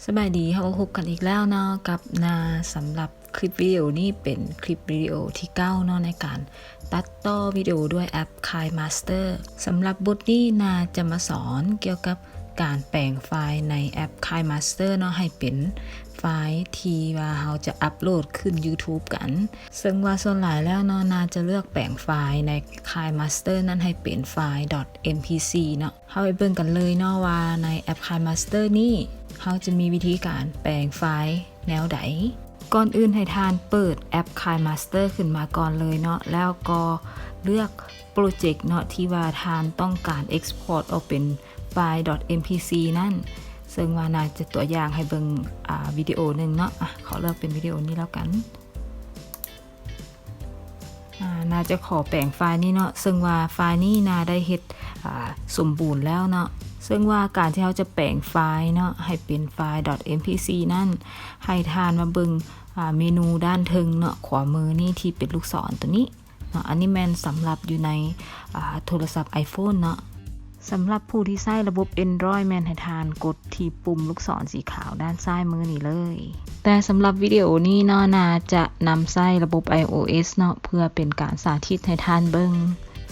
ສະບາຍດີ ເຮົາມາພົບກັນອີກແລ້ວເນາະກັບນາ. ສຳລັບຄລິບວິດີໂອນີ້ເປັນຄລິບວິດີໂອທີເກົ້າເນາະ ໃນການຕັດຕໍ່ວິດີໂອດ້ວຍແອັບ KineMaster. ສຳລັບບົດນີ້ນາຈະມາສອນກ່ຽວກັບການແປງໄຟລ໌ໃນແອັບ KineMaster ເນາະ ໃຫ້ເປັນໄຟລ໌ທີ່ວ່າເຮົາຈະອັບໂຫຼດຂຶ້ນ YouTube ກັນ. ເຊິ່ງວ່າສ່ວນຫຼາຍແລ້ວເນາະ ນາຈະເລືອກແປງໄຟລ໌ໃນ KineMaster ນັ້ນໃຫ້ເປັນໄຟລ໌ .mp4 ເນາະ. ເຮົາໄປເບິ່ງກັນເລີຍເນາະວ່າໃນແອັບ KineMaster ນີ້ ເຮົາຈະມີວິທີການແປງໄຟລ໌ແນວໃດ. ກ່ອນອື່ນໃຫ້ທ່ານເປີດແອັບ KineMaster ຂຶ້ນມາກ່ອນເລີຍເນາະ ແລ້ວກໍເລືອກໂປຣເຈັກເນາະ ທີ່ວ່າທ່ານຕ້ອງການ export ອອກເປັນໄຟລ໌ .mp4 ນັ້ນ. ເຊິ່ງວ່ານາຈະຕົວຢ່າງໃຫ້ເບິ່ງ ອາ ວິດີໂອໜຶ່ງເນາະ. ອາ ຂໍເລືອກເປັນວິດີໂອນີ້ແລ້ວກັນ. ອາ ນາຈະຂໍແປງໄຟລ໌ນີ້ເນາະ ເຊິ່ງວ່າໄຟລ໌ນີ້ນາໄດ້ເຮັດ ອາ ສົມບູນແລ້ວເນາະ. ເຊິ່ງວ່າການທີ່ເຮົາຈະແປງໄຟລ໌ເນາະ ໃຫ້ເປັນໄຟລ໌ .mp4 ນັ້ນ ໃຫ້ທ່ານມາເບິ່ງ ອາ ເມນູດ້ານເທິງເນາະ ຂວາມືນີ້ທີ່ເປັນລູກສອນຕົວນີ້ເນາະ. ອັນນີ້ແມ່ນສຳລັບຢູ່ໃນ ອາ ໂທລະສັບ iPhone ເນາະ. ສຳລັບຜູ້ທີ່ໃຊ້ລະບົບ Android ແມ່ນໃຫ້ທ່ານກົດທີ່ປຸ່ມລູກສອນສີຂາວດ້ານຊ້າຍມືນີ້ເລີຍ. ແຕ່ສຳລັບວິດີໂອນີ້ເນາະ ນາຈະນຳໃຊ້ລະບົບ iOS ເນາະ ເພື່ອເປັນການສາທິດໃຫ້ທ່ານເບິ່ງ.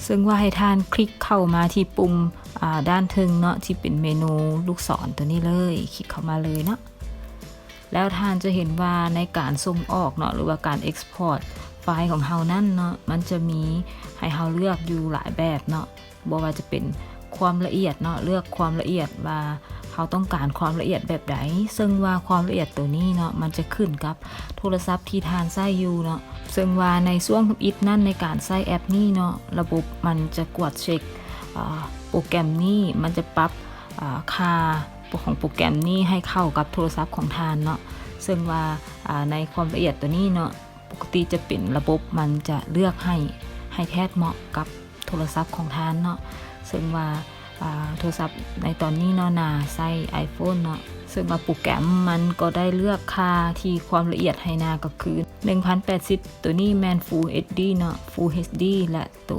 ເຊິ່ງວ່າໃຫ້ທ່ານຄລິກເຂົ້າມາທີ່ປຸ່ມ ອາ ດ້ານເທິງເນາະ ທີ່ເປັນເມນູລູກສອນຕົວນີ້ເລີຍ, ຄລິກເຂົ້າມາເລີຍເນາະ. ແລ້ວທ່ານຈະເຫັນວ່າໃນການສົ່ງອອກເນາະ ຫຼືວ່າການ export ໄຟລ໌ຂອງເຮົານັ້ນເນາະ ມັນຈະມີໃຫ້ເຮົາເລືອກຢູ່ຫຼາຍແບບເນາະ. ບໍ່ວ່າຈະເປັນຄວາມລະອຽດເນາະ ເລືອກຄວາມລະອຽດວ່າເຮົາຕ້ອງການຄວາມລະອຽດແບບໃດ. ເຊິ່ງວ່າຄວາມລະອຽດໂຕນີ້ເນາະ ມັນຈະຂຶ້ນກັບໂທລະສັບທີ່ທ່ານໃຊ້ຢູ່ເນາະ. ເຊິ່ງວ່າໃນຊ່ວງທຳອິດນັ້ນ ໃນການໃຊ້ແອັບນີ້ເນາະ ລະບົບມັນຈະກວດເຊັກ ອາ ໂປຣແກຣມນີ້ ມັນຈະປັບ ອາ ຄ່າຂອງໂປຣແກຣມນີ້ໃຫ້ເຂົ້າກັບໂທລະສັບຂອງທ່ານເນາະ. ເຊິ່ງວ່າ ອາ ໃນຄວາມລະອຽດໂຕນີ້ເນາະ ປົກກະຕິຈະເປັນລະບົບມັນຈະເລືອກໃຫ້ ໃຫ້ແທດເໝາະກັບໂທລະສັບຂອງທ່ານເນາະ. ເຊິ່ງວ່າ ອາ ໂທລະສັບໃນຕອນນີ້ເນາະ ນາໃຊ້ iPhone ເນາະ. ເຊິ່ງວ່າໂປຣແກຣມມັນກໍໄດ້ເລືອກຄ່າທີ່ຄວາມລະອຽດໃຫ້ນາ ກໍຄືໜຶ່ງພັນແປດສິບ ໂຕນີ້ແມ່ນ Full HD ເນາະ Full HD ແລະ ໂຕ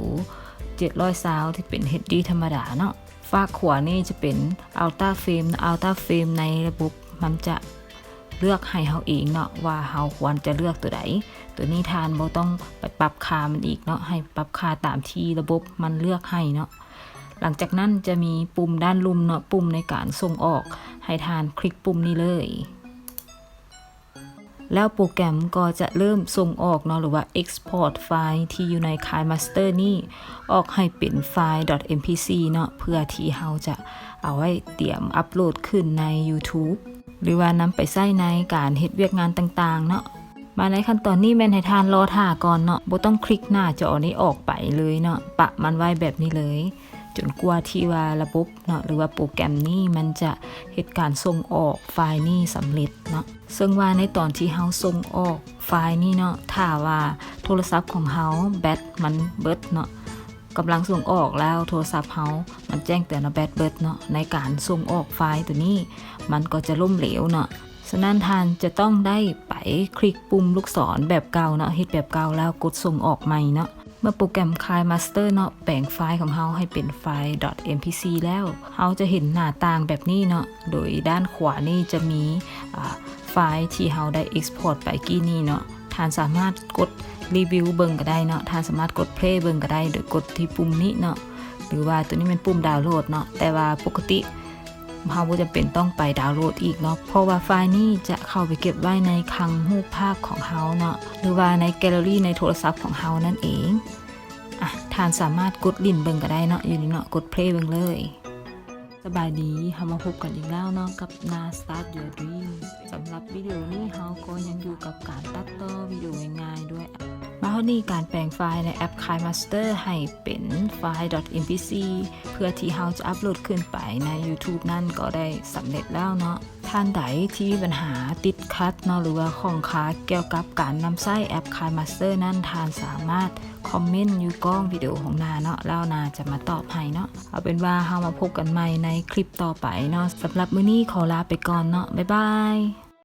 ເຈັດຮ້ອຍຊາວ ທີ່ເປັນ HD ທຳມະດາເນາະ. ຟາກຂວານີ້ຈະເປັນ Ultra Frame ເນາະ Ultra Frame ໃນລະບົບມັນຈະ ເລືອກໃຫ້ເຮົາເອງເນາະ ວ່າເຮົາຄວນຈະເລືອກຕົວໃດ. ຕົວນີ້ທ່ານບໍ່ຕ້ອງໄປປັບຄ່າມັນອີກເນາະ ໃຫ້ປັບຄ່າຕາມທີ່ລະບົບມັນເລືອກໃຫ້ເນາະ. ຫຼັງຈາກນັ້ນຈະມີປຸ່ມດ້ານລຸ່ມເນາະ ປຸ່ມໃນການສົ່ງອອກ ໃຫ້ທ່ານຄລິກປຸ່ມນີ້ເລີຍ. ແລ້ວໂປຣແກຣມກໍຈະເລີ່ມສົ່ງອອກເນາະ ຫຼືວ່າ export ໄຟລ໌ທີ່ຢູ່ໃນ KineMaster ນີ້ ອອກໃຫ້ເປັນໄຟລ໌ .mp4 ເນາະ ເພື່ອທີ່ເຮົາຈະເອົາໄວ້ຕຽມອັບໂຫຼດຂຶ້ນໃນ YouTube ຫຼືວ່ານຳໄປໃຊ້ໃນການເຮັດວຽກງານຕ່າງໆເນາະ. ມາໃນຂັ້ນຕອນນີ້ແມ່ນໃຫ້ທ່ານລໍຖ້າກ່ອນເນາະ ບໍ່ຕ້ອງຄລິກໜ້າຈໍນີ້ອອກໄປເລີຍເນາະ ປະມັນໄວ້ແບບນີ້ເລີຍ ຈົນກວ່າທີ່ວ່າລະບົບເນາະ ຫຼືວ່າໂປຣແກຣມນີ້ມັນຈະເຮັດການສົ່ງອອກໄຟລ໌ນີ້ສຳເລັດເນາະ. ເຊິ່ງວ່າໃນຕອນທີ່ເຮົາສົ່ງອອກໄຟລ໌ນີ້ເນາະ ຖ້າວ່າໂທລະສັບຂອງເຮົາແບັດມັນເບິດເນາະ ກຳລັງສົ່ງອອກແລ້ວໂທລະສັບເຮົາມັນແຈ້ງເຕືອນວ່າແບັດເບິດເນາະ ໃນການສົ່ງອອກໄຟລ໌ຕົວນີ້ມັນກໍຈະລົ້ມເຫຼວເນາະ. ສະນັ້ນທ່ານຈະຕ້ອງໄດ້ໄປຄລິກປຸ່ມລູກສອນແບບເກົ່າເນາະ ເຮັດແບບເກົ່າແລ້ວກົດສົ່ງອອກໃໝ່ເນາະ. ເມື່ອໂປຣແກຣມ KineMaster ເນາະ ແປງໄຟລ໌ຂອງເຮົາໃຫ້ເປັນໄຟລ໌ .mp4 ແລ້ວ ເຮົາຈະເຫັນໜ້າຕ່າງແບບນີ້ເນາະ. ໂດຍດ້ານຂວານີ້ຈະມີ ອາ ໄຟລ໌ທີ່ເຮົາໄດ້ export ໄປກີ້ນີ້ເນາະ. ທ່ານສາມາດກົດຣີວິວເບິ່ງກໍໄດ້ເນາະ ທ່ານສາມາດກົດ play ເບິ່ງກໍໄດ້ ໂດຍກົດທີ່ປຸ່ມນີ້ເນາະ ຫຼືວ່າຕົວນີ້ແມ່ນປຸ່ມ download ເນາະ. ແຕ່ວ່າປົກກະຕິເຮົາບໍ່ຈຳເປັນຕ້ອງໄປ download ອີກເນາະ ເພາະວ່າໄຟລ໌ນີ້ຈະເຂົ້າໄປເກັບໄວ້ໃນຄັງຮູບພາບຂອງເຮົາເນາະ ຫຼືວ່າໃນ gallery ໃນໂທລະສັບຂອງເຮົານັ້ນເອງ. ອາ ທ່ານສາມາດກົດຫຼິ້ນເບິ່ງກໍໄດ້ເນາະ ຢູ່ນີ້ເນາະ ກົດ play ເບິ່ງເລີຍ. ສະບາຍດີ ເຮົາມາພົບກັນອີກແລ້ວເນາະ ກັບນາ Start Your Dream. ສຳລັບວິດີໂອນີ້ເຮົາກໍຍັງຢູ່ກັບການຕັດຕໍ່ວິດີໂອງ່າຍໆດ້ວຍ. ມາຮອດນີ້ ການແປງໄຟລ໌ໃນແອັບ KineMaster ໃຫ້ເປັນໄຟລ໌ .mp4 ເພື່ອທີ່ເຮົາຈະອັບໂຫຼດຂຶ້ນໄປໃນ YouTube ນັ້ນກໍໄດ້ສຳເລັດແລ້ວເນາະ. ທ່ານໃດທີ່ມີບັນຫາຕິດຂັດເນາະ ຫຼືວ່າຂ້ອງຄາກ່ຽວກັບການນຳໃຊ້ແອັບ KineMaster ນັ້ນ ທ່ານສາມາດຄອມເມັນຢູ່ກ້ອງວິດີໂອຂອງນາເນາະ ແລ້ວນາຈະມາຕອບໃຫ້ເນາະ. ເອົາເປັນວ່າເຮົາມາພົບກັນໃໝ່ໃນຄລິບຕໍ່ໄປເນາະ. ສຳລັບມື້ນີ້ຂໍລາໄປກ່ອນເນາະ. ບາຍບາຍ.